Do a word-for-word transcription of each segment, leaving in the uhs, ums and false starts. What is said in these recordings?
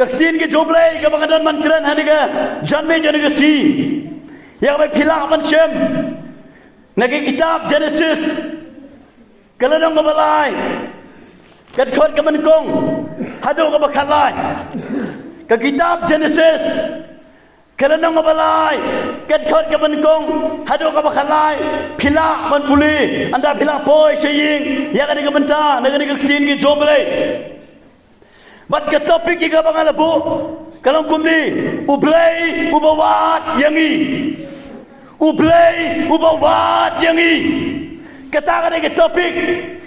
Ka ktien ka jong U Blei kaba nga don ban kren ha kane ka janmiet jong kane ka sngi, ïa kaba phi lah ban shem na ka kitab Jenesis, ka lynnong kaba lai, ka dkhot kaba nyngkong haduh kaba khatlai. Ka kitab Jenesis, ka lynnong kaba lai, ka dkhot kaba nyngkong haduh kaba khatlai. Phi lah ban pule, ynda phi lah poi sha ïing ïa kane ka bynta na kane ka ktien ka jong U Blei. Bad ka topic ïa kaba nga la buh ka long kumne: U Blei uba wad ïa ngi. U Blei uba wad ïa ngi. Kata ka dei ka topic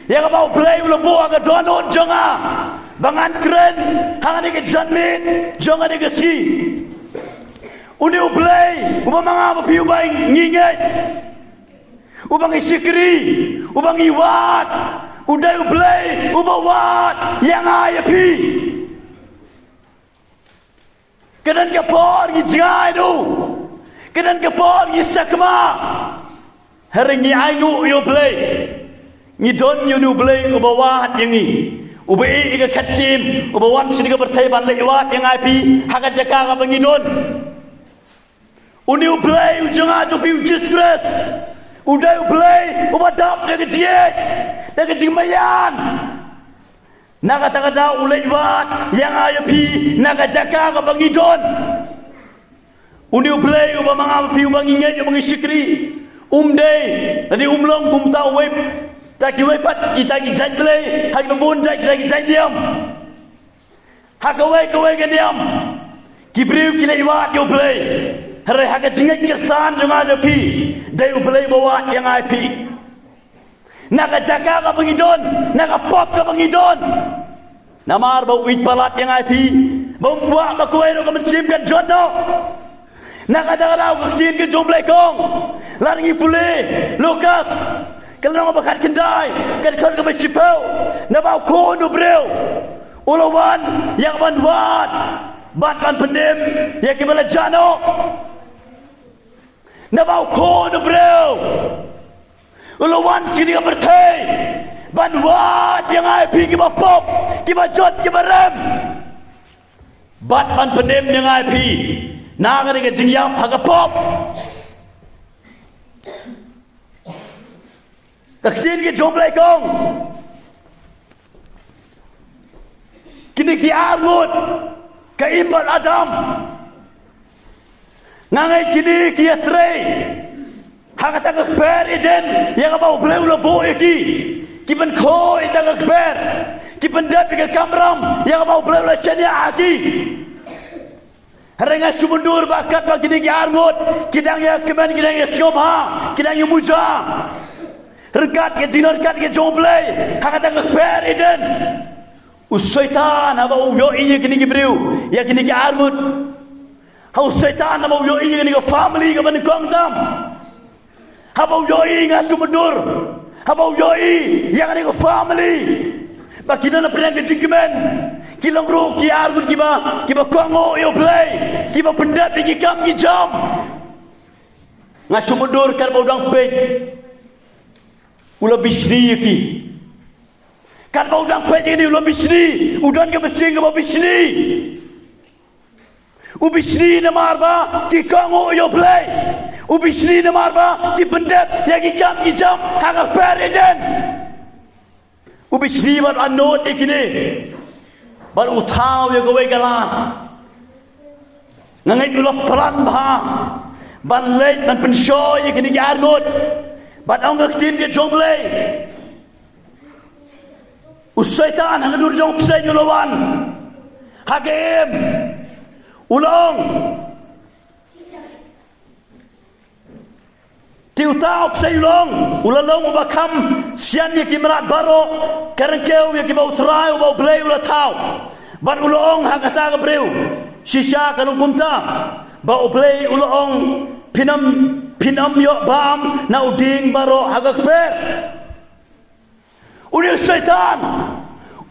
ïa kaba U Blei u la buh ha ka dohnud jong nga ba ngan kren ha kane ka janmiet jong kane ka sngi. Une U Blei uba ma nga ma phi uba ngi ngeit, uba ngi shakri, uba ngi wad, u dei U Blei uba wad ïa nga ïa phi. Ka don ka por ngi jngai noh, ka don ka por ngi sakma. Hynrei ngi ainguh ïa U Blei. Ngi don ïa une U Blei uba wad ïa ngi, uba ïeh ïa ka khatsyiem, uba wan sha kane ka pyrthei ban leit wad ïa nga ïa phi ha ka jaka kaba ngi don. Une U Blei u jong nga jong phi, U Jisu Khrist, u dei U Blei uba dap da ka jingïeit, da ka jingmaïan. Na kata ka daw u leit wad ïa nga ïa phi na ka jaka kaba ngi don. Une U Blei uba ma nga ma phi uba ngi ngeit, uba ngi shakri, um dei, lane um long kumta uwei, ta kiwei pat kita ki jait Blei, ha kiba bun jait kita ki jait niam. Ha kawei kawei ka niam ki briew ki leit wad ïa U Blei. Hynrei ha ka jingngeit Khristan jong nga jong phi, dei U Blei uba wad ïa nga ïa phi na ka jaka kaba ngi don, na ka pop kaba ngi don. Namar ba u ïeit palat ïa nga ïa phi, ba um kwah ba kawei ruh ka mynsiem kan jot noh. Na kata ka daw ka ktien ka jong U Blei ka ong, lada ngi pule Lukas, ka lynnong ba khatkhyndai, ka dkhot kaba shiphew, naba u Khun u briew u la wan ïa ka ban wad bad ban pynim ïa kiba la jah noh. Naba u Khun u briew u la wan sha kane ka pyrthei ban wad ïa nga ïa phi kiba pop, kiba jot, kiba rem, bad ban pynim ïa nga ïa phi na kane ka jingïap ha ka pop. Ka ktien ka jong U Blei ka ong, kine ki arngut, Kain bad Adam, nga ngeit kine ki ïatrei ha kata ka kper Eden ïa kaba U Blei u la buh ïa ki. Ki pynkhuid ïa kata ka kper, ki pyndep ïa ka kamram ïa kaba U Blei u la shaniah ha ki. Hynrei nga shu mutdur ba katba kine ki arngut ki dang ïa kmen, ki dang ïa sngewbha, ki dang ïa muja ryngkat ka jingdonkam ka jong U Blei ha kata ka kper Eden, u Soitan haba u ïohi ïa kine ki briew, ïa kine ki arngut, ha u Soitan haba u ïohi ïa kane ka family kaba nyngkong tam, haba u ïohi, nga shu mutdur, haba u ïohi ïa kane ka family ba ki don hapdeng ka jingkmen, ki long ruh ki arngut kiba, kiba kohnguh ïa U Blei, kiba pyndep ïa ki kam ki jam, nga shu mutdur katba u dang peit u la bishni ïa ki. Katba u dang peit ïa kine u la bishni, u don ka mynsiem kaba bishni. U bishni namar ba ki kohnguh ïa U Blei. U bishni namar ba ki pyndep ïa ki kam ki jam ha ka kper Eden. U bishni bad u la nud ïa kine bad u thaw ïa kawei ka lad. Nga ngeit u la plan bha ban leit ban pynshoi ïa kine ki arngut. Bad ong ka ktien ka jong U Blei, u Soitan ha ka dur jong u bseiñ u la wan ha ka im, u la ong, te uta u bseiñ u la ong, u la long uba kham sian ïa ki mrad baroh, ka ryngkew ïa kiba U Trai uba U Blei u la thaw. Bad u la ong ha kata ka briew, shisha ka long kumta, ba U Blei u la ong, phin ym, phin ym ïoh bam na u dieng baroh ha ka kper. Une u Soitan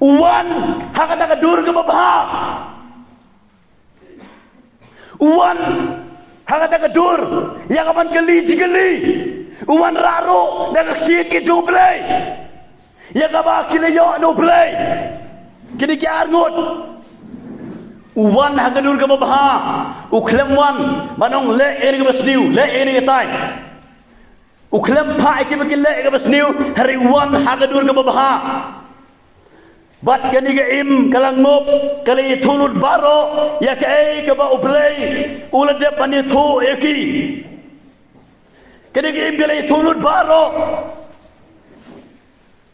u wan ha kata ka dur kaba bha. U wan ha kata ka dur ïa ka ban kylli jingkylli. U wan rah ruh da ka ktien ka jong U Blei ïa kaba ki la ïoh na U Blei, kine ki arngut. U wan ha ka dur kaba bha, u khlem wan ban ong leh ïa kane kaba sniew, leh ïa kane katai. U khlem phah ïa kiba kin leh ïa kaba sniew, hynrei u wan ha ka dur kaba bha. Bad kane ka im ka la ngop, ka la ïathuh lut baroh ïa kaei kaba U Blei u la dep ban ïathuh ïa ki. Kane ka im ka la ïathuh lut baroh.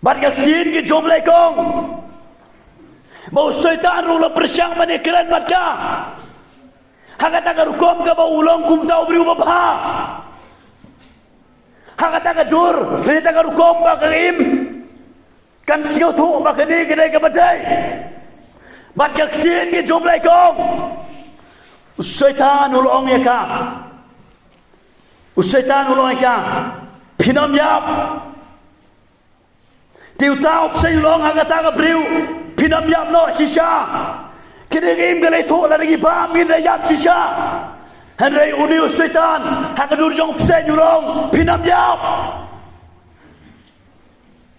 Bad ka ktien ka jong U Blei ka ong ba u Soitan ruh u la pyrshang ban ïakren bad ka. Ha kata ka rukom kaba u long kumta u briew babha. Ha kata ka dur, ha kata ka rukom ba ka im kan sngewthuh ba kane ka dei kaba dei. Bad ka ktien ka jong U Blei ka ong, u Soitan u la ong ïa ka. U Soitan u la ong ïa ka, phin ym ïap. Te uta u bseiñ u la ong ha kata ka briew, phin ym ïap noh shisha. Kane ka im ka la ïathuh, lada ngi bam ngin da ïap shisha. Hynrei une u Soitan ha ka dur jong u bseiñ u la ong, phin ym ïap.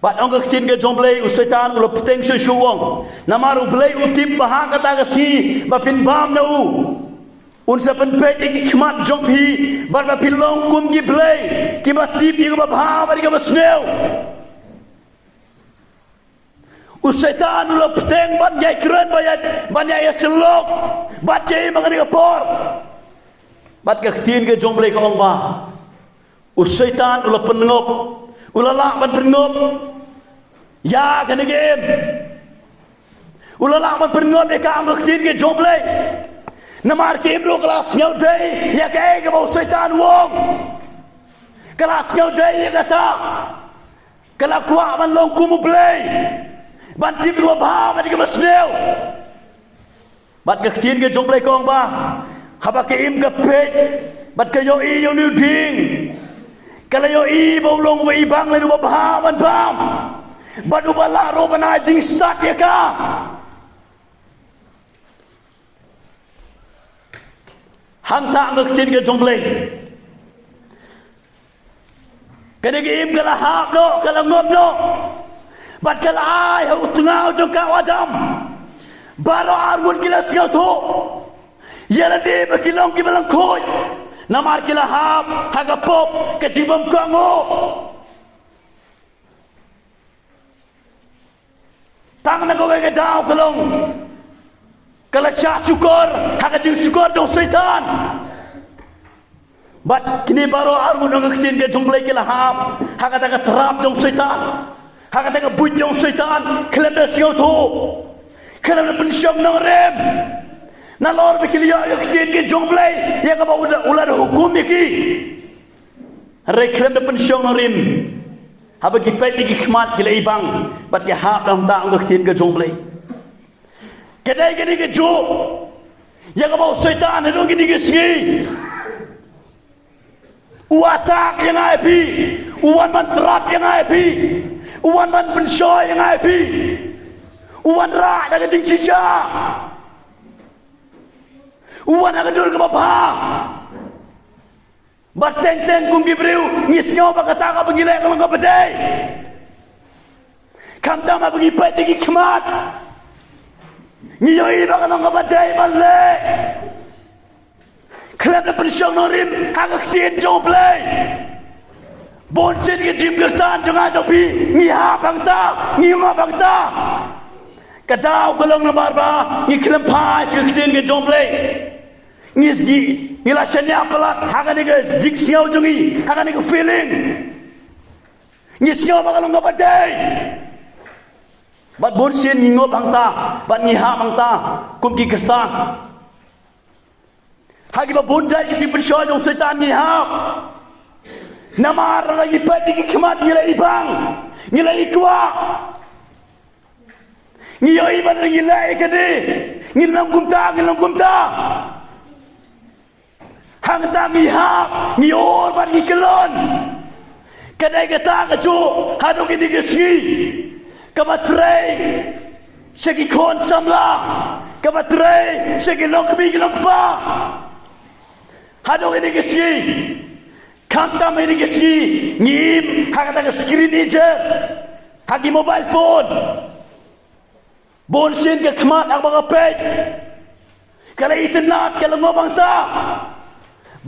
Bad ong ka ktien ka jong U Blei, u Soitan u la bteng shuh shuh u ong, namar U Blei u tip ba ha kata ka sngi ba phin bam na u, un sa pynpeit ïa ki khmat jong phi, bad ba phin long kum ki blei kiba tip ïa kaba bha bad ïa kaba sniew. U Soitan u la bteng ban ïai kren, ban ïai, ban ïai ïasyllok bad ka im ha kane ka por. Bad ka ktien ka jong U Blei ka ong ba u Soitan u la pynngop, u la lah ban pynngop ïa kane ka im. U la lah ban pynngop ïa ka, ong ka ktien ka jong U Blei. Namar ka im ruh ka la sngewdei ïa kaei kaba u Soitan u ong. Ka la sngewdei ïa kata. Ka la kwah ban long kum U Blei, ban tip ïa kaba bha bad ïa kaba sniew. Bad ka ktien ka jong U Blei ka ong ba haba ka im ka peit bad ka ïohi ïa une u dieng, ka la ïohi ba u long uba ibang lane uba bha ban bam, bad uba lah ruh ban ai jingstad ïa ka. Hangta ong ka ktien ka jong U Blei, kane ka im ka la hap noh, ka la ngop noh, bad ka la ai ha u tnga jong ka u Adam. Baroh arngut ki la sngewthuh ïa lade ba ki long kiba lyngkhuid, namar ki la hap ha ka pop, ka jingbymkohnguh. Tang na kawei ka daw ka long, ka la shah shukor ha ka jingshukor jong u Soitan. Bad kine baroh arngut, ong ka ktien ka jong U Blei, ki la hap ha kata ka trap jong u Soitan, ha kata ka buit jong u Soitan, khlem da sngewthuh, khlem da pynshong nongrim. Nalor ba ki la ïoh ïa ka ktien ka jong U Blei ïa kaba u la, u la da hukum ïa ki, hynrei khlem da pynshong nongrim. Haba ki peit ïa ki khmat ki la ibang bad ki hap da hangta, ong ka ktien ka jong U Blei. Ka dei kane kajuh ïa kaba u Soitan haduh kine ki sngi u attack ïa nga ïa phi, u wan ban trap ïa nga ïa phi, u wan ban pynshoi ïa nga ïa phi, u wan rah da ka jingshisha, u wan ha ka dur kaba bha. Bad teng teng kum ki briew ngi sngew ba kata kaba ngi leh ka long kaba dei. Khamtam haba ngi peit da ki khmat, ngi ïohi ba ka long kaba dei ban leh, khlem da pynshong nongrim ha ka ktien jong U Blei. Bun sien ki jingkyrtan jong nga jong phi, ngi hap hangta, ngi ngop hangta. Ka daw ka long namar ba ngi khlem phai sha ka ktien ka jong U Blei. Ngi, ngi, ngi la shaniah palat ha kane ka jingsngew jong ngi, ha kane ka feeling. Ngi sngew ba ka long kaba dei. Bad bun sien ngi ngop hangta bad ngi hap hangta kum ki kyrtan. Ha kiba bun jait ki jingpynshoi jong u Soitan ngi hap. Namar lada ngi peit da ki khmat ngi la ibang, ngi la ikwah. Ngi ïohi ba lada ngi leh ïa kane, ngin long kumta, ngin long kumta. Hangta ngi hap, ngi ur bad ngi kyllon. Ka dei kata kajuh haduh kine ki sngi, kaba trei sha ki khun samla, kaba trei sha ki longkmie ki longkpa. Haduh kine ki sngi, khamtam ha kine ki sngi ngi im ha kata ka screen age, ha ki mobile phone. Bun sien ka khmat haba ka peit, Ka la itynnad, ka la ngop hangta.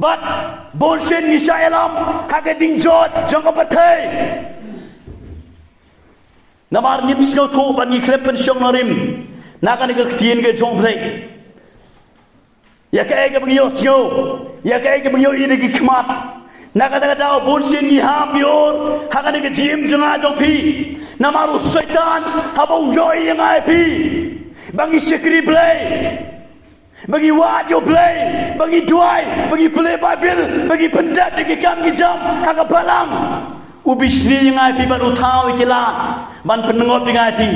Bad bun sien ngi shah ïalam ha ka jingjot jong ka pyrthei. Namar ngim sngewthuh bad ngi khlem pynshong nongrim na kane ka ktien ka jong U Blei. Ïa kaei kaba ngi ïohsngew, ïa kaei kaba ngi ïohi da ki khmat. Na kata ka daw bun sien ngi hap ngi ur ha kane ka jingim jong nga jong phi. Namar u Soitan haba u ïohi ïa nga ïa phi ba ngi shakri Blei, ba ngi wad ïa U Blei, ba ngi duwai, ba ngi pule Baibl, ba ngi pyndep ïa ki kam ki jam ha ka balang, u bishni ïa nga ïa phi bad u thaw ïa ki lad ban pynngop ïa nga ïa phi.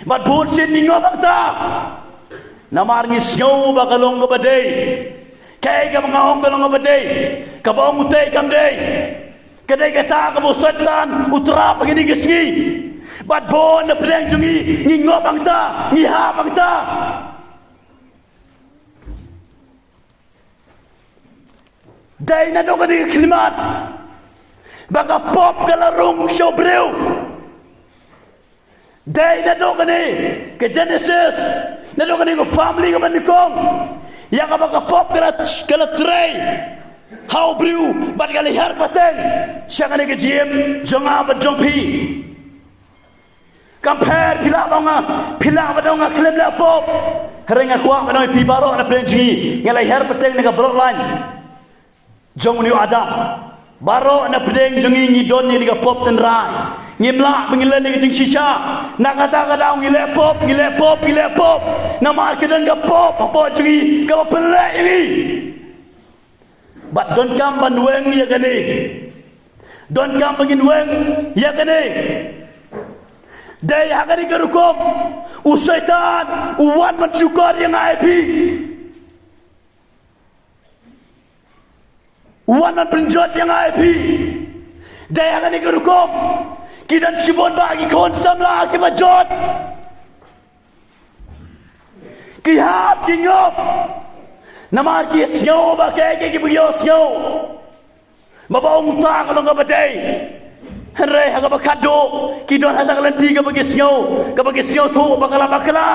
Bad bun sien ngi ngop hangta. Namar ngi sngew ba ka long kaba dei. Kaei kaba nga ong ka long kaba dei, kaba ong utei kam dei. Ka dei kata kaba u Soitan u trap ha kine ki sngi. Bad bun na pdeng jong ngi ngi ngop hangta, ngi hap hangta. Dei naduh kane ka khyllipmat ba ka pop ka la rung sha u briew. Dei naduh kane ka Genesis, naduh kane ka family kaba nyngkong, ïa kaba ka pop ka la, ka la trei ha u briew bad ka la hiar pateng sha kane ka jingim jong nga bad jong phi. Kam pher phi lah ba nga, phi lah ba nga khlem leh pop. Hynrei nga kwah ba nga ong ïa phi baroh na pdeng jong ngi, nga la hiar pateng na ka bloodline jong u Adam. Baroh na pdeng jong ngi ngi don ïa ka pop tynrai. Ngim lah ba ngin len ïa ka jingshisha. Na kata ka daw ngi leh pop, ngi leh pop, ngi leh pop. Namar ka don ka pop hapoh jong ngi kaba pynleh ïa ngi. Bad donkam ban weng ïa kane. Donkam ba ngin weng ïa kane. Dei ha kane ka rukom u Soitan u wan ban shukor ïa nga ïa phi. U wan ban pynjot ïa nga ïa phi. Dei ha kane ka rukom ki don shibun bah ki khun samla kiba jot. Ki hap ki ngop. Namar ki sngew ba kaei kaei kiba ki ïohsngew, ba ba ong uta ka long kaba dei. Hynrei ha kaba khatduh ki don ha kata ka lynti kaba ki sngew, kaba ki sngewthuh ba ka la bakla.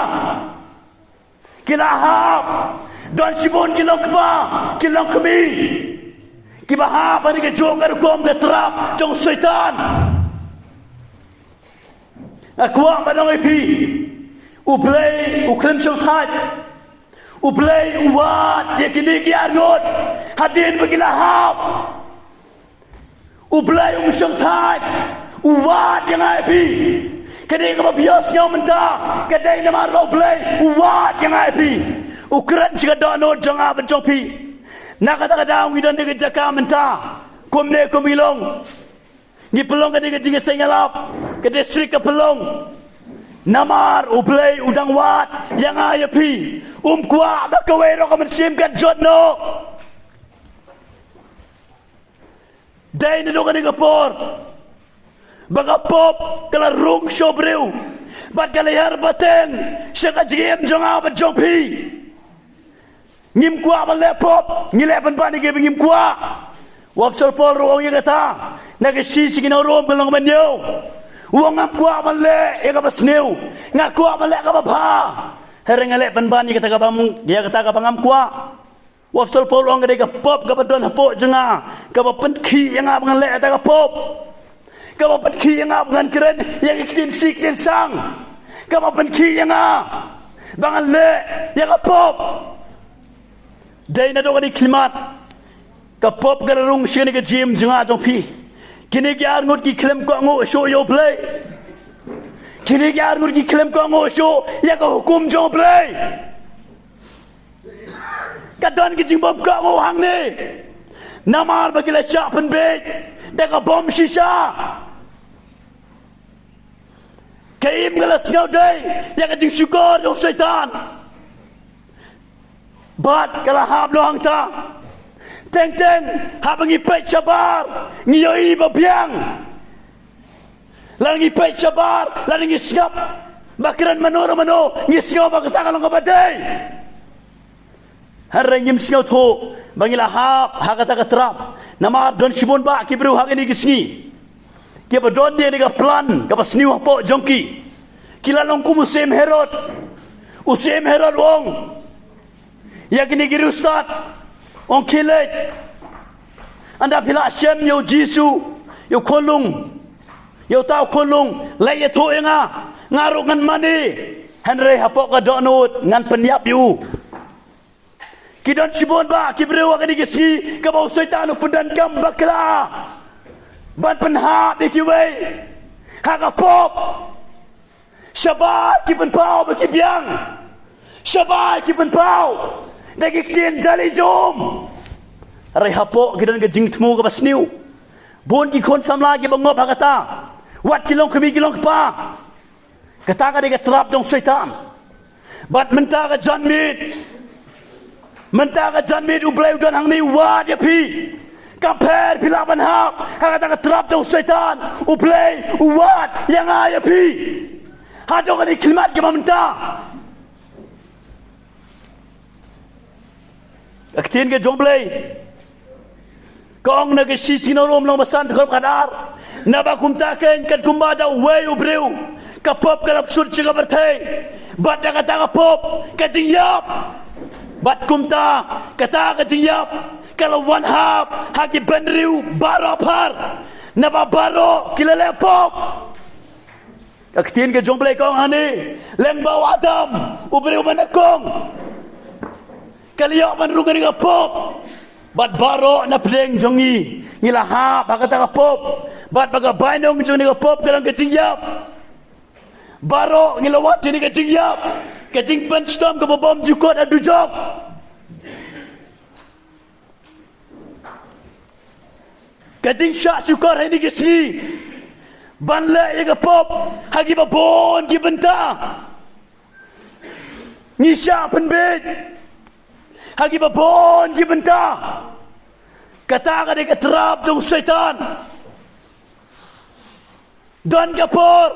Ki la hap. Don shibun ki long kpa, ki long kmie, kiba hap ha kane ka juk ka rukom ka trap jong u Soitan. Nga kwah ban ong ïa phi, U Blei u khlem shongthait. U Blei u wad ïa kine ki arngut hadien ba ki la hap. U Blei um shongthait, u wad ïa nga ïa phi. Kane kaba phi ïohsngew mynta ka dei namar ba U Blei u wad ïa nga ïa phi. U kren sha ka dohnud jong nga bad jong phi. Na kata ka daw ngi don ha ka jaka mynta kumne kum ngi long. Ngi pynlong kane ka jingïaseng ïalap, ka district ka pynlong. Namar U Blei u dang wad ïa nga ïa phi. Um kwah ba kawei ruh ka mynsiem kan jot noh. Dei naduh kane ka por ba ka pop ka la rung sha u briew bad ka la hiar pateng sha ka jingim jong nga bad jong phi. Ngim kwah ban leh pop, ngi leh pynban ïa kiba ngim kwah. U Apostol Paul ruh u ong ïa kata na ka shithi sha ki nong Rom ka lynnong ba hynñiew. U ong ngam kwah ban leh ïa kaba sniew, nga kwah ban leh kaba bha. Hynrei nga leh pynban ïa kata kaba, ïa kata kaba ngam kwah. U Apostol Paul u ong ka dei ka pop kaba don hapoh jong nga kaba pynkhih ïa nga ba ngan leh kata ka pop. Kaba pynkhih ïa nga ba ngan kren ïa ki ktien sih ktien sang. Kaba pynkhih ïa nga ba ngan leh ïa ka pop. Dei naduh kane ka khyllipmat ka pop ka la rung sha kane ka jingim jong nga jong phi. Kine ki arngut ki khlem kohnguh shuh ïa U Blei. Kine ki arngut ki khlem kohnguh shuh ïa ka hukum jong U Blei. Ka don ka jingbymkohnguh hangne namar ba ki la shah pynbiej da ka bom shisha. Ka im ka la sngewdei ïa ka jingshukor jong u Soitan. Bad ka la hap noh hangta. Teng teng haba ngi peit shabar ngi ïohi ba biang. Lada ngi peit shabar, lada ngi sngap ba kren mano re mano, ngi sngew ba kata ka long kaba dei. Hynrei ngim sngewthuh ba ngi la hap ha kata ka trap. Namar don shibun bah ki briew ha kine ki sngi kiba don ïa kane ka plan kaba sniew hapoh jong ki. Ki la long kum u Syiem Herod. U Syiem Herod u ong, Ïa kine ki riewstad, ong khie leit. Ynda phi la shem ïa u Jisu, ïa u khunlung, ïa uta u khunlung, leit ïathuh ïa nga, nga ruh ngan mane. Hynrei hapoh ka dohnud ngan pynïap ïa u. Ki don shibun bah ki briew ha kine ki sngi kaba u Soitan u pyndonkam bakla ban pynhap ïa kiwei ha ka pop. Shabar ki pynpaw ba ki biang. Shabar ki pynpaw da ki ktien jali jong. Hynrei hapoh ki don ka jingthmu kaba sniew. Bun ki khun samla kiba ngop ha kata. Wat ki long kmie ki long kpa. Kata ka dei ka trap jong Soitan. Bad mynta ka janmiet, mynta ka janmiet U Blei u don hangne u wad ïa phi. Kam pher phi lah ban hap ha kata ka trap jong Soitan. U Blei u wad ïa nga ïa phi. Haduh kane ka khlieh mat kaba mynta. Ka ktien ka jong U Blei ka ong na ka Shi Sngi Na Rom lynnong ba san dkhot khatar. Naba kumta keiñ katkum ba da uwei u briew ka pop ka la pynshut sha ka pyrthei, bad da kata ka pop ka jingïap. Bad kumta kata ka jingïap ka la wan hap ha ki bynriew baroh phar. Naba baroh ki la leh pop. Ka ktien ka jong U Blei ka ong hangne, lyngba u Adam, u briew ba nyngkong, ka la ïoh ban rung ïa ka pop. Bad baroh na pdeng jong ngi ngi la hap ha kata ka pop. Bad ba ka bainong jong kane ka pop ka long ka jingïap. Baroh ngi la wad sha kane ka jingïap, ka jingpynshitom kaba bymjukut ha dujok. Ka jingshah shukor ha kine ki sngi ban leh ïa ka pop ha kiba bun ki bynta. Ngi shah pynbeit ha kiba bun ki bynta. Kata ka dei ka trap jong Soitan. Don ka por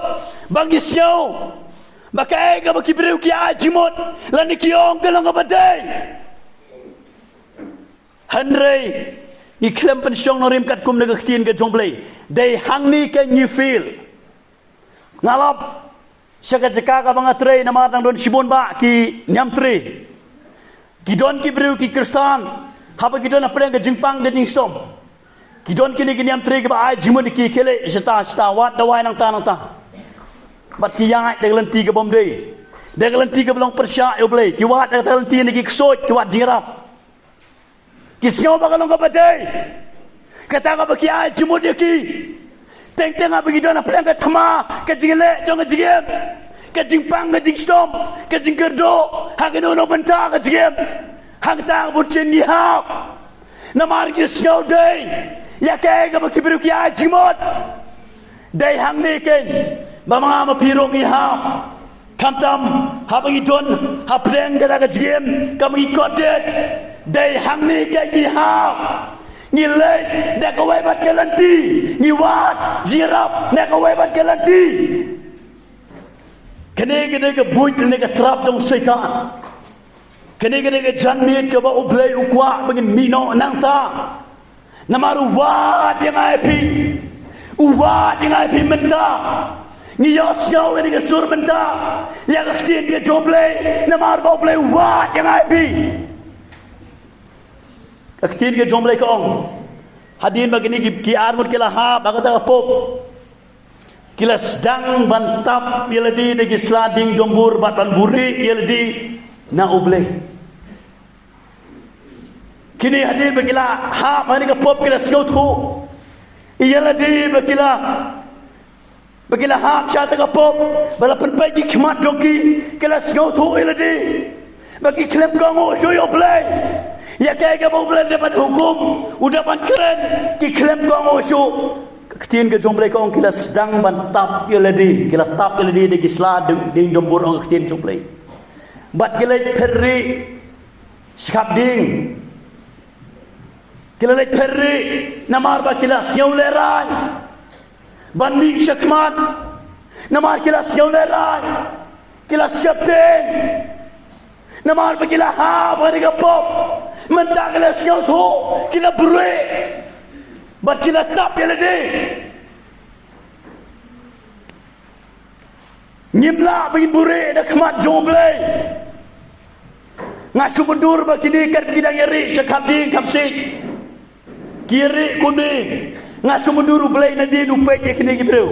ba ngi sngew ba kaei kaba ki briew ki ai jingmut lane ki ong ka long kaba dei. Hynrei ngi khlem pynshong nongrim katkum na ka ktien ka jong U Blei. Dei hangne ka ngi fail. Nga lap sha ka jaka kaba nga trei namar dang don shibun bah ki niamtre. Ki don ki briew ki khristan haba ki don hapdeng ka jingpang ka jingshitom. Ki don kine ki niamtre kiba ai jingmut ïa ki, khie leit shata shata, wat dawai nangta nangta. Bad ki ïaid da ka lynti kabym dei, da ka lynti kaba long pyrshah ïa U Blei. Ki wad da ka lynti ne ki ksuid, ki wad jingïarap. Ki sngew ba ka long kaba dei kata kaba ki ai jingmut ïa ki. Teng teng haba ki don hapdeng ka thma ka jingleh jong ka jingim, ka jingpang ka jingshitom, ka jingkyrduh ha kano kano bynta ka jingim, hangta ka bunsien ngi hap. Namar ngi sngew dei ïa kaei kaba ki briew ki ai jingmut. Dei hangne keiñ ba ma nga ma phi ruh ngi hap. Khamtam haba ngi don hapdeng kata ka jingim kaba ngi kordit, dei hangne keiñ ngi hap. Ngi leit da kawei pat ka lynti, ngi wad jingïarap na kawei pat ka lynti. Kane ka dei ka buit ne ka trap jong Soitan. Kane ka dei ka janmiet kaba U Blei u kwah ba ngin mih noh nangta. Namar u wad ïa nga ïa phi, u wad ïa nga ïa phi mynta. Ngi ïohsngew ïa ka sur mynta ïa ka ktien ka jong U Blei, namar ba U Blei u wad ïa nga ïa phi. Ka ktien ka jong U Blei ka ong, hadien ba kine ki, ki arngut ki la hap ha kata ka pop, ki la sdang ban tap ïa lade da ki sla dieng dumbur bad ban buhrieh ïa lade na U Blei. Kine hadien ba ki la hap ha kane ka pop ki la sngewthuh ïa lade ba ki la, ba ki la hap sha kata ka pop, ba la pynpeit ki khmat jong ki, ki la sngewthuh ïa lade ba ki khlem kohnguh shuh ïa U Blei. Ïa kaei kaba U Blei u dei ban hukum, u dei ban kren, ki khlem kohnguh shuh. Ka ktien ka jong U Blei ka ong ki la sdang ban tap ïa lade, ki la tap ïa lade da ki sla dieng, dieng dumbur, ong ka ktien jong U Blei. Bad ki la leit pher rieh sha khap dieng. Ki la leit pher rieh namar ba ki la sngew lehraiñ ban mih sha khmat. Namar ki la sngew lehraiñ, ki la sheptieng. Namar ba ki la hap ha kane ka pop, mynta ki la sngewthuh, ki la buhrieh bad ki la tap ïa lade. Ngim lah ba ngin buhrieh na khmat jong U Blei. Nga shu mutdur ba kine kat ki dang ïa rieh sha khap dieng khap siej. Ki ïa rieh kumne. Nga shu mutdur U Blei nadien u peit ïa kine ki briew.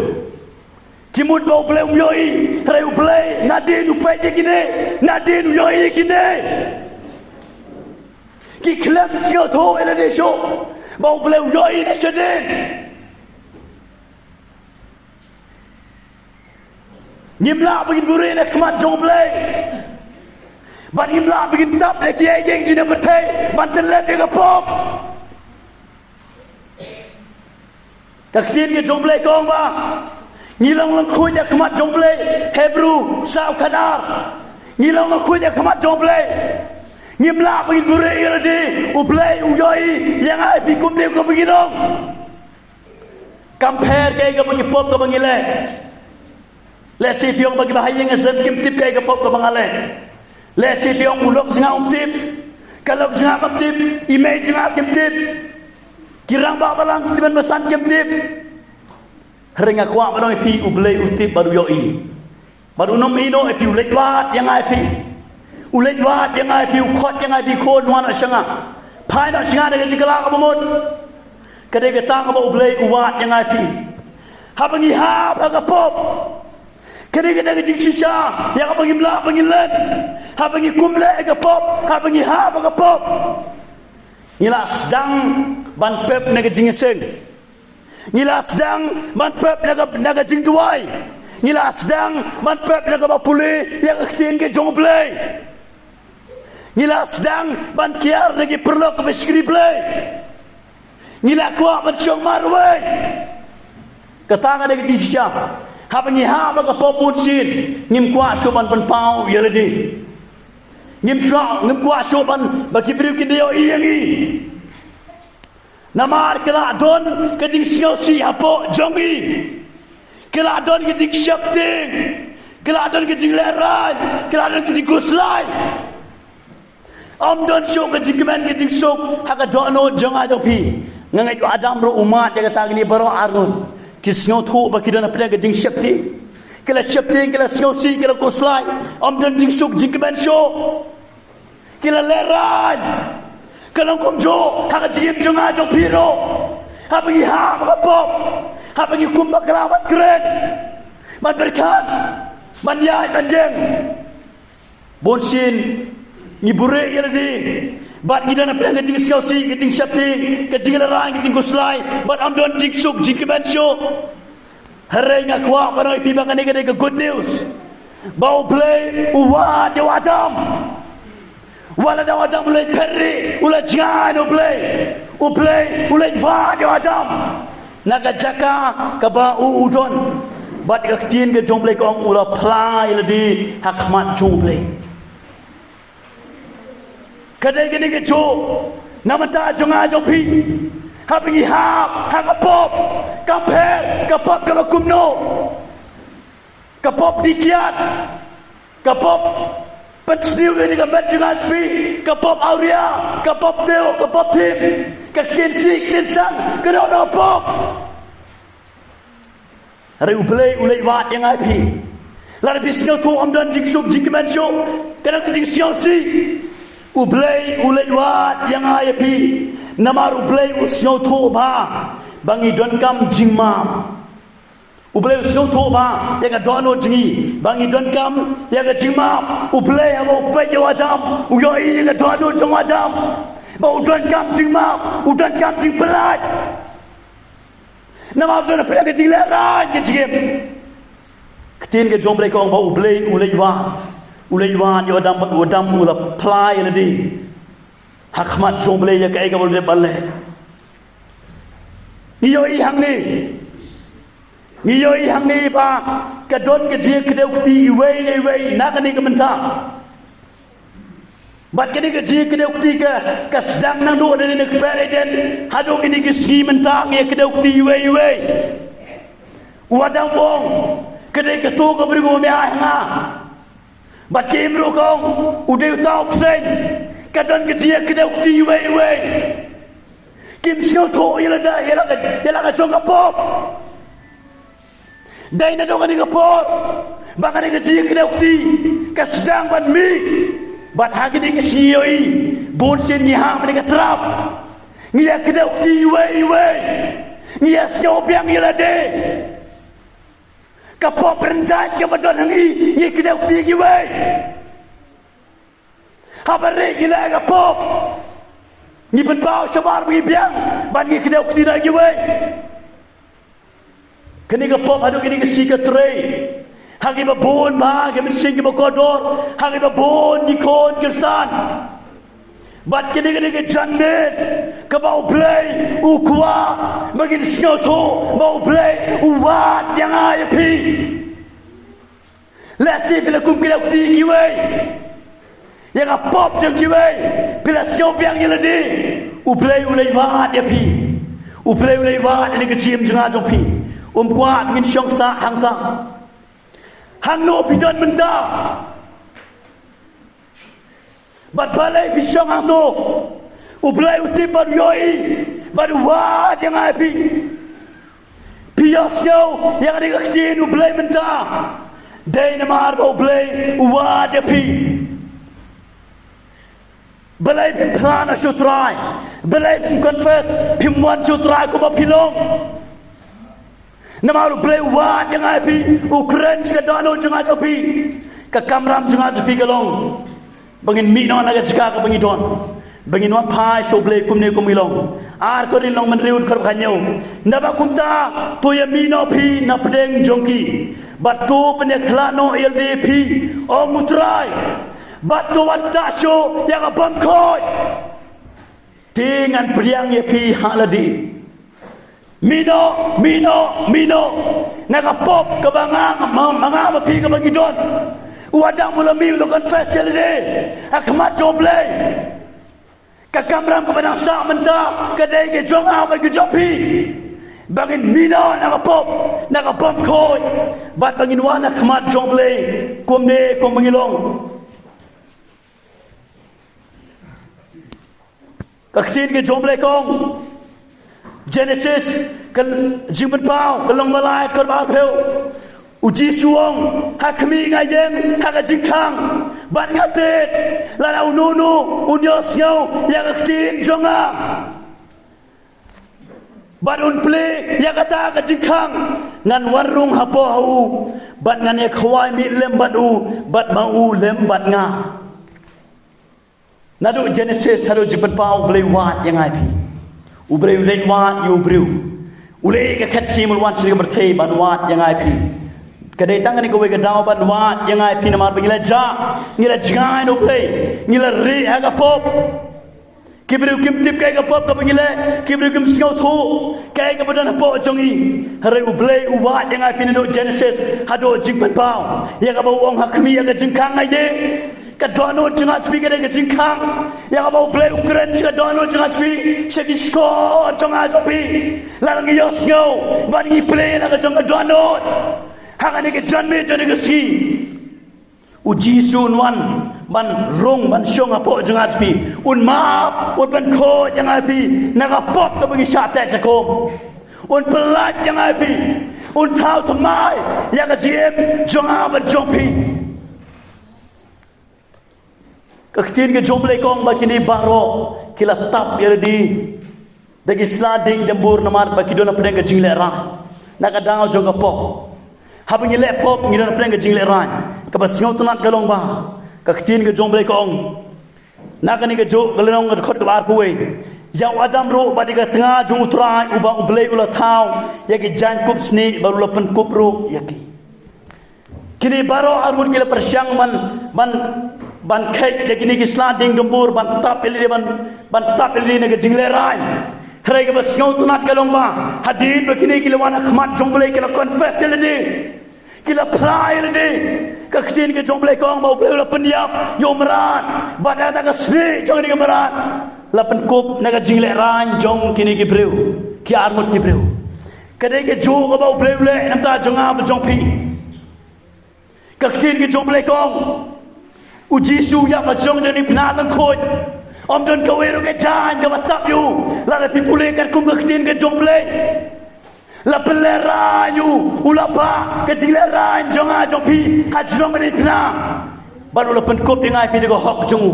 Ki mut ba U Blei um ïohi, hynrei U Blei nadien u peit ïa kine, nadien u ïohi ïa kine. Ki khlem sngewthuh ïa lade shuh ba U Blei u ïohi na shadien. Ngim lah ba ngin buhrieh na khmat jong U Blei. Bad ngim lah ba ngin tap ïa kiei kiei jong ka pyrthei ban tyllep ïa ka pop. Ka ktien ka jong U Blei ka ong ba ngi long lyngkhuid ha khmat jong U Blei. Hebru saw khatar. Ngi long lyngkhuid ha khmat jong U Blei. Ngim lah ba ngin buhrieh ïa lade. U Blei u ïohi ïa nga ïa phi kumne kumba ngi long. Kam pher kaei kaba ki pop kaba ngi leh. Lehse phi ong ba kiba ha ïing ha sem kim tip kaei ka pop kaba nga leh. Lehse phi ong u lok jong nga um tip. Ka lok jong nga kam tip. I mei jong nga kim tip. Ki rangbah balang ki tymmen basan kim tip. Hynrei nga kwah ban ong ïa phi U Blei u tip bad u ïohi. Bad un ym ïehnoh ïa phi, u leit wad ïa nga ïa phi. U leit wad ïa nga ïa phi, u khot ïa nga ïa phi, khun wan noh sha nga. Phai noh sha nga da ka jingkylla kaba mut. Ka dei kata kaba U Blei u wad ïa nga ïa phi. Haba ngi hap ha ka pop. Ka dei kata ka jingshisha ïa kaba ngim lah ba ngin len. Haba ngi kum leh ïa ka pop, haba ngi hap ha ka pop. Ngi la sdang ban pep na ka jingïaseng. Ngi la sdang ban pep na ka, na ka jingduwai. Ngi la sdang ban pep na kaba pule ïa ka ktien ka jong U Blei. Ngi la sdang ban kiar na ki paralok kaba shakri Blei. Ngi la kwah ban shong marwei. Kata ka dei ka jingshisha. Haba ngi hap ha ka pop bunsien, ngim kwah shuh ban pynpaw ïa lade. Ngim shuh, ngim kwah shuh ban ba ki briew kin da ïohi ïa ngi. Namar ka la don ka jingsngewsih hapoh jong ngi. Ka la don ka jingsheptieng. Ka la don ka jinglehrain. Ka la don ka jingkhuslai. Ym don shuh ka jingkmen ka jingsuk ha ka dohnud jong nga jong phi. Nga ngeit u Adam ruh u mad ïa kata, kine baroh arngut ki sngewthuh ba ki don hapdeng ka jingsheptieng. Ki la sheptieng, ki la sngewsih, ki la khuslai. Ym don jingsuk jingkmen shuh. Ki la lehrain. Ka long kumjuh ha ka jingim jong nga jong phi ruh. Haba ngi hap ha ka pop, haba ngi kum bakla ban kren, ban pyrkhat, ban ïaid ban ïeng, bunsien ngi buhrieh ïa lade. Bad ngi don hapdeng ka jingsngewsih, ka jingsheptieng, ka jinglehrain, ka jingkhuslai, bad ym don jingsuk jingkmen shuh. Hynrei nga kwah ban ong ïa phi ba kane ka dei ka good news. Ba U Blei u wad ïa u Adam. Wat la da u Adam u leit phet rieh, u la jngai na U Blei, U Blei u leit wad ïa u Adam na ka jaka kaba u u don. Bad ka ktien ka jong U Blei ka ong u la phla ïa lade ha khmat jong U Blei. Ka dei kane kajuh na ka bynta jong nga jong phi. Haba ngi hap ha ka pop, kam pher ka pop kaba kumno. Ka pop dih kiad, ka pop pynsniew ïa ka met jong nga jong phi, ka pop awria, ka pop tiew, ka pop thim, ka ktien sih ktien sang, ka dei ka pop. Hynrei U Blei u leit wad ïa nga ïa phi. Lada phi sngewthuh ym don jingsuk jingkmen shuh, ka don ka jingsngewsih, U Blei u leit wad ïa nga ïa phi. Namar U Blei u sngewthuh bha ba ngi donkam jingmap. U Blei u sngewthuh bha ïa ka dohnud jong ngi ba ngi donkam ïa ka jingmap. U Blei haba u peit ïa u Adam, u ïohi ïa ka dohnud jong u Adam ba u donkam jingmap, u donkam jingpyllait. Namar u don hapdeng ka jinglehrain ka jingim. Ka ktien ka jong U Blei ka ong ba U Blei u leit wad, u leit wad ïa u Adam, bad u Adam u la phla ïa lade ha khmat jong U Blei ïa kaei kaba u dei ban leh. Ngi ïohi hangne, ngi ïohi hangne ba ka don ka jingïakdew kti iwei na iwei na kane ka bynta. Bad kane ka jingïakdew kti ka, ka sdang naduh na kper Eden haduh kine ki sngi mynta, ngi ïakdew kti iwei iwei. U Adam u ong, ka dei kato ka briew kaba me ai ha nga. Bad ka Im ruh ka ong, u dei uta u bseiñ. Ka don ka jingïakdew kti iwei iwei. Kim sngewthuh ïa lade, ïa la ka, ïa la ka jong ka pop. Dei naduh kane ka por ba kane ka jingïakdew kti ka sdang ban mih. Bad ha kine ki sngi ïohi, bun sien ngi hap ïa ka trap. Ngi ïa kdew kti iwei iwei. Ngi ïa sngew biang ïa lade. Ka pop rynjait kaba don ha ngi, ngi kdew kti kiwei. Haba ri ngi leh ka pop, ngi pynpaw shabar ba ngi biang, bad ngi kdew kti na kiwei. Kane ka pop haduh kine ki sngi ka trei ha kiba bun, ha ki mynsiem kiba kordor, ha kiba bun ki khun Khristan. Bad kine kine ki janmiet kaba U Blei u kwah ba ngin sngewthuh ba U Blei u wad ïa nga ïa phi. Lehse phi la kum kine ki kiwei, ïa ka pop jong kiwei, phi la sngew biang ïa lade. U Blei u leit wad ïa phi. U Blei u leit wad ïa ka jingim jong nga jong phi. Um kwah ngin shong sah hangta. Hangno phi don mynta, bad balei phi shong hangto, U Blei u tip bad u ïohi bad u wad ïa nga ïa phi. Phi ïohsngew ïa kane ka ktien U Blei mynta? Dei namar ba U Blei u wad ïa phi. Balei phim phla noh sha U Trai? Balei phim confess, phim wan sha U Trai kumba phi long? Namar U Blei u wad ïa nga ïa phi, u kren sha ka dohnud jong nga jong phi. Ka kamram jong nga jong phi ka long ba ngin mih noh na ka jaka kaba ngi don, ba ngin wan phai sha U Blei kumne kum ngi long. Ar Korinth lynnong hynriew dkhot khathynñiew. Naba kumta to ïa mih noh phi na pdeng jong ki, bad to pynïakhlad noh ïa lade phi, ong U Trai, bad to wat ktah shuh ïa ka bym khuid. Te ngan pdiang ïa phi ha lade. Mih noh, mih noh, mih noh na ka pop kaba nga, ma, ma nga ma phi kaba ngi don. U Adam u la mih, u la confess ïa lade ha khmat jong U Blei. Ka kamram kaba nang sah mynta ka dei ka jong nga bad ka jong phi, ba ngin mih noh na ka pop, na ka bym khuid, bad ba ngin wan ha khmat jong U Blei kumne kumba ngi long. Ka ktien ka jong U Blei ka ong, Genesis, ka Jingpynpaw ka lynnong ba lai dkhot ba arphew. U Jisu u ong, ha khmih nga ïeng ha ka jingkhang, bad nga tied, lada uno uno un ïohsngew ïa ka ktien jong nga bad un plie ïa kata ka jingkhang, ngan wan rung hapoh ha u, bad ngan ïa khawai mih lem bad u, bad ma u lem bad nga. Naduh Genesis haduh Jingpynpaw U Blei u wad ïa nga ïa phi. U Blei u leit wad ïa u briew. U leit ka khet siem, u wan sha kane ka pyrthei ban wad ïa nga ïa phi. Ka dei tang kane kawei ka daw ban wad ïa nga ïa phi namar ba ngi la jah, ngi la jngai na U Blei, ngi la rieh ha ka pop. Ki briew kim tip kaei ka pop kaba ngi leh, ki briew kim sngewthuh kaei kaba don hapoh jong ngi. Hynrei U Blei u wad ïa nga ïa phi naduh Genesis haduh Jingpynpaw, ïa kaba u ong ha khmih ïa ka jingkhang nga ïeng. Ka dohnud jong nga sha phi ka dei ka jingkhang. Ïa kaba U Blei u kren sha ka dohnud jong nga sha phi, sha ki shkor jong nga jong phi. Lada ngi ïohsngew bad ngi plie na ka jong ka dohnud ha kane ka janmiet jong kane ka sngi, U Jisu un wan ban rung ban shong hapoh jong nga jong phi. Un map, un pynkhuid ïa nga ïa phi na ka pop kaba ngi shah teh shah kum. Un pyllait ïa nga ïa phi. Un thaw thymmai ïa ka jingim jong nga bad jong phi. Ka ktien ka jong U Blei ka ong ba kine baroh ki la tap ïa lade da ki sla dieng dumbur namar ba ki don hapdeng ka jinglehrain na ka daw jong ka pop. Haba ngi leh pop ngi don hapdeng ka jinglehrain. Kaba sngewtynnat ka long ba ka ktien ka jong U Blei ka ong, na kane kajuh ka lynnong ka dkhot kaba arphew wei, ïa u Adam ruh bad ïa ka tnga jong U Trai uba U Blei u la thaw, ïa ki jaiñkup snieh bad u la pynkup ruh ïa ki. Kine baroh arngut ki la pyrshang ban, ban, ban kheit ïa kine ki sla dieng dumbur ban tap ïa lade, ban, ban tap ïa lade na ka jinglehrain. Hynrei kaba sngewtynnat ka long ba hadien ba kine ki la wan ha khmat jong U Blei, ki la confess ïa lade, ki la phla ïa lade, ka ktien ka jong U Blei ka ong ba U Blei u la pynïap ïa u mrad, bad ïa kata ka snieh jong kane ka mrad la pynkup na ka jinglehrain jong kine ki briew, ki arngut ki briew. Ka dei kajuh kaba U Blei u leh na ka bynta jong nga bad jong phi. Ka ktien ka jong U Blei ka ong, U Jisu u ïap ha jrong jong kane ka phna lyngkhuid. Ym don kawei ruh ka jaiñ kaba tap ïa u. Lada phi pule katkum ka ktien ka jong U Blei, la pynlehraiñ ïa u, u la bah ka jinglehrain jong nga jong phi ha jrong kane ka phna. Bad u la pynkup ïa nga ïa phi da ka hok jong u,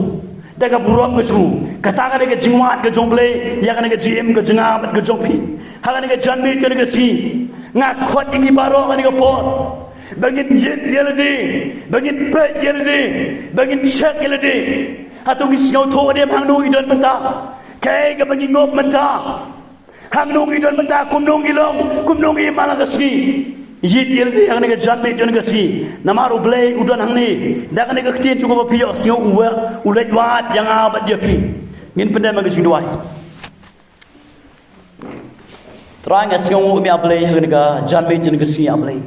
da ka burom ka jong u. Kata ka dei ka jingwad ka jong U Blei ïa kane ka jingim ka jong nga bad ka jong phi ha kane ka janmiet jong kane ka sngi. Nga khot ïa ngi baroh ha kane ka por ba ngin ïit ïa lade, ba ngin peit ïa lade, ba ngin check ïa lade. Hato ngi sngewthuh ne em hangno ngi don mynta? Kaei kaba ngi ngop mynta? Hangno ngi don mynta, kumno ngi long, kumno ngi im ha la ka sngi? Ïit ïa lade ha kane ka janmiet jong kane ka sngi. Namar U Blei u don hangne da kane ka ktien jong u ba phi ïohsngew, u wa, u leit wad ïa nga bad ïa phi. Ngin pyndem ha ka jingduwai. Trai, nga sngewnguh ïa me A Blei ha kane ka janmiet jong kane ka sngi A Blei.